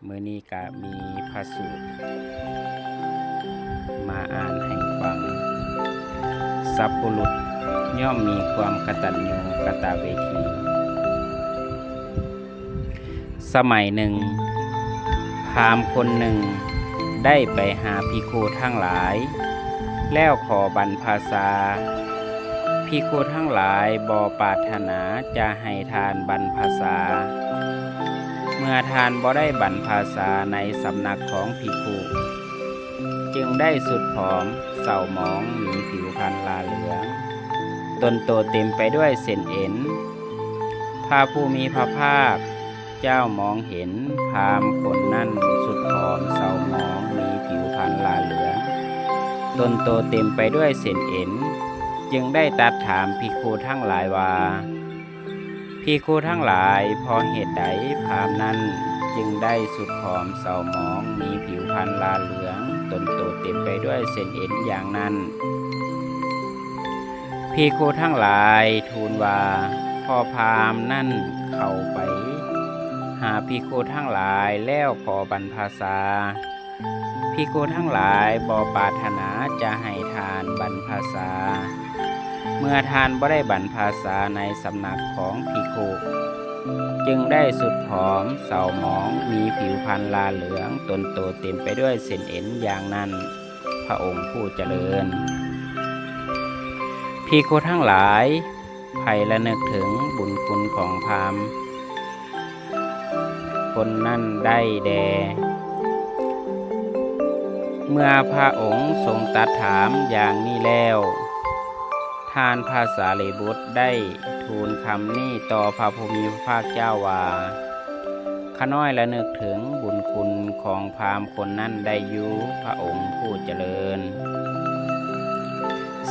ມື້ນີ້ກະມີພະສູດມາອ່ານໃຫ້ຟັງ. ສັບບຸລຸດຍ່ອມມີຄວາມກະຕັນຍູກະຕະເວທີ. ສະໄໝໜຶ່ງ, ພາມຄົນໜຶ່ງໄດ້ໄປຫາພິກຂຸທັງຫຼາຍ ແລ້ວຂໍບັນພາສາ. ພິກຂຸທັງຫຼາຍບໍ່ປາດຖະໜາຈະໃຫ້ທ່ານບັນພາສາ. ເມື່ອທ່ານບໍ່ໄດ້ບັນພາສາໃນສຳນັກຂອງພິກຂຸ, ຈຶ່ງໄດ້ຊຸດຜອມ, ເສົ້າໝອງ, ມີຜິວພັນຫຼ້າເຫຼືອງ, ຕົນໂຕເຕັມໄປດ້ວຍເສັ້ນເອັນ. ພະຜູ້ມີພະພາກເຈົ້າມອງເຫັນພາມຄົນນັ້ນຊຸດຜອມ, ເສົ້າໝອງ, ມີຜິວພັນຫຼ້າເຫຼືອງ, ຕົນໂຕເຕັມໄປດ້ວຍເສັ້ນເອັນ, ຈຶ່ງໄດ້ຕັດຖາມພິກຂຸທັງຫຼາຍວ່າ, ພິກຂຸທັງຫຼາຍ, ເພາະເຫດໃດພາມນັ້ນຈຶ່ງໄດ້ຊຸດຜອມ, ເສົ້າໝອງ, ມີຜິວພັນຫຼ້າເຫຼືອງ, ຕົນໂຕເຕັມໄປດ້ວຍເສັ້ນເອັນຢ່າງນັ້ນ? ພິກຂຸທັງຫຼາຍທູນວ່າ, ເພາະພາມນັ້ນເຂົ້າໄປຫາພິກຂຸທັງຫຼາຍແລ້ວຂໍບັນພາສາ. ພິກຂຸທັງຫຼາຍບໍ່ປາດຖະໜາຈະໃຫ້ທ່ານບັນພາສາ. ເມື່ອທ່ານບໍ່ໄດ້ບັນພາສາໃນສຳນັກຂອງພິກຂຸ, ຈຶ່ງໄດ້ຊຸດຜອມ, ເສົ້າໝອງ, ມີຜິວພັນຫຼ້າເຫຼືອງ, ຕົນໂຕເຕັມໄປດ້ວຍເສັ້ນເອັນຢ່າງນັ້ນ, ພະອົງຜູ້ຈະເລີນ. ພິກຂຸທັງຫຼາຍ, ໃຜລະນຶກເຖິງບຸນຄຸນຂອງພາມຄົນນັ້ນໄດ້ແດ່? ເມື່ອພະອົງຊົງຕັດຖາມຢ່າງນີ້ແລ້ວ, ທ່ານພະສາລີບຸດໄດ້ທູນຄຳນີ້ຕໍ່ພະຜູ້ມີພະພາກເຈົ້າວ່າ, ຂ້ານ້ອຍລະນຶກເຖິງບຸນຄຸນຂອງພາມຄົນນັ້ນໄດ້ຢູ່, ພະອົງຜູ້ຈະເລີນ.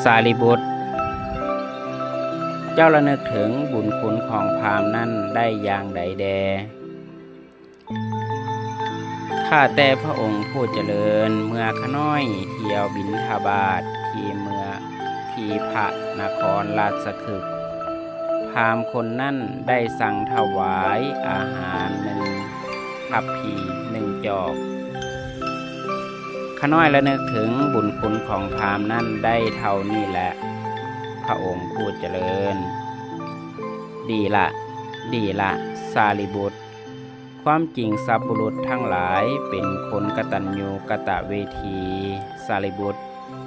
ສາລີບຸດ, ເຈົ້າລະນຶກເຖິງບຸນຄຸນຂອງພາມນັ້ນໄດ້ຢ່າງໃດແດ່? ຂ້າແຕ່ພະອົງຜູ້ຈະເລີນ, ເມື່ອຂ້ານ້ອຍທ່ຽວບິນທະບາດທີ່ເມືອງ ທີ່ພະນະຄອນລາຊະຄຶກ, ພາມຄົນນັ້ນໄດ້ສັ່ງຖວາຍອາຫານໜຶ່ງທັບພີໜຶ່ງຈອກ. ຂ້ານ້ອຍລະນຶກເຖິງບຸນຄຸນຂອງພາມນັ້ນໄດ້ເທົ່ານີ້ແຫຼະ, ພະອົງຜູ້ຈະເລີນ. ດີລະ, ດີລະ, ສາລີບຸດ. ຄວາມຈິງສັບບຸລຸດທັງຫຼາຍເປັນຄົນກະຕັນຍູກະຕະເວທີ. ສາລີບຸດ,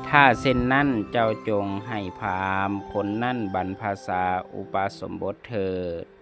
ຖ້າເຊັ່ນນັ້ນເຈົ້າຈົ່ງໃຫ້ພາມຄົນນັ້ນບັນພາສາອຸປະສົມບົດເຖີດ.